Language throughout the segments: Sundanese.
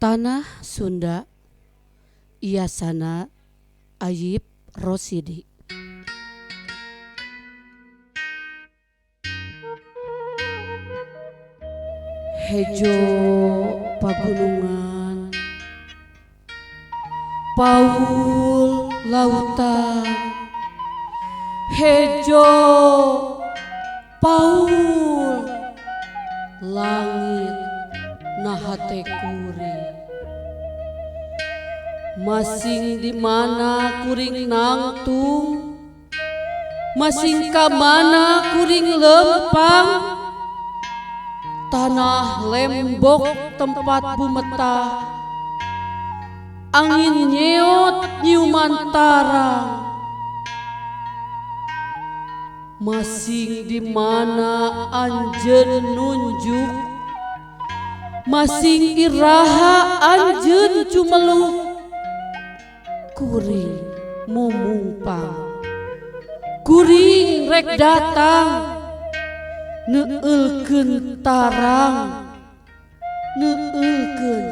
Tanah Sunda Yasana Ayip Rosidi. Hejo pagunungan, paul lautan, hejo paul langit nahate kuring. Masing di mana kuring nangtung, masing ka mana kuring lempang, tanah lembok tempat bumetah, angin nyeot nyiuman tarang. Masing di mana anjeun nunjuk, masing iraha anjeun cumeluk, kuring mumungpang, kuring rek datang, neueulkeun tarang, neueulkeun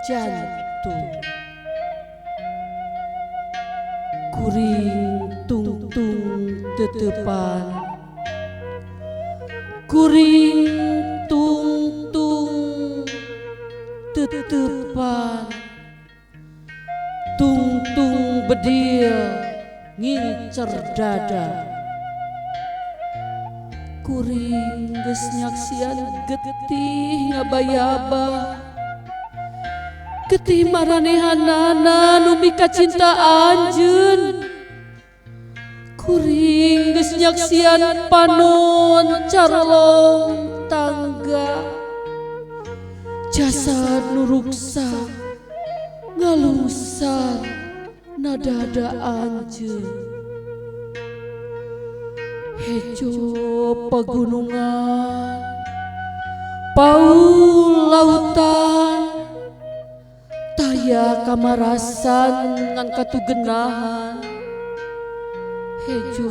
jantung. Kuring tungtung teteupan, kuring tungtung teteupan, tungtung bedil ngincer dada. Kuring geus nyaksian getih ngabayaba, getih maranehanana nu mikacinta anjeun. Kuring geus nyaksian panon carolong tangga, jasad nu ruksak ngalungsar nadada anjeun. Hejo pagunungan, paul lautan, taya kamarasan ngan katugenahan. Hejo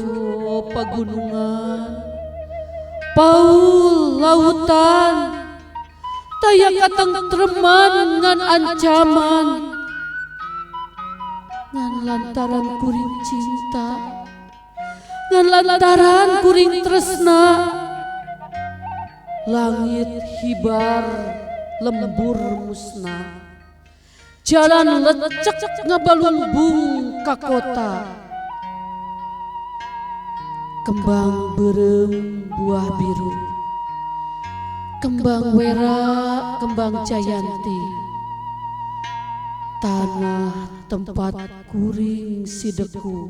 pagunungan, paul lautan, taya katengtreman ngan ancaman. Ngan lantaran kuring cinta, ngan lantaran kuring tresna, langit hibar lembur musna, jalan lecek ngabalumbung ka kota. Kembang beureum buah biru, kembang wera, kembang jayanti, tanah tempat kuring sideku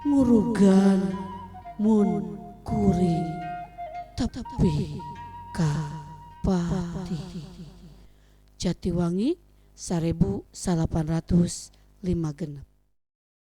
ngurugan mun kuring tepi ka pati. Jatiwangi 1856.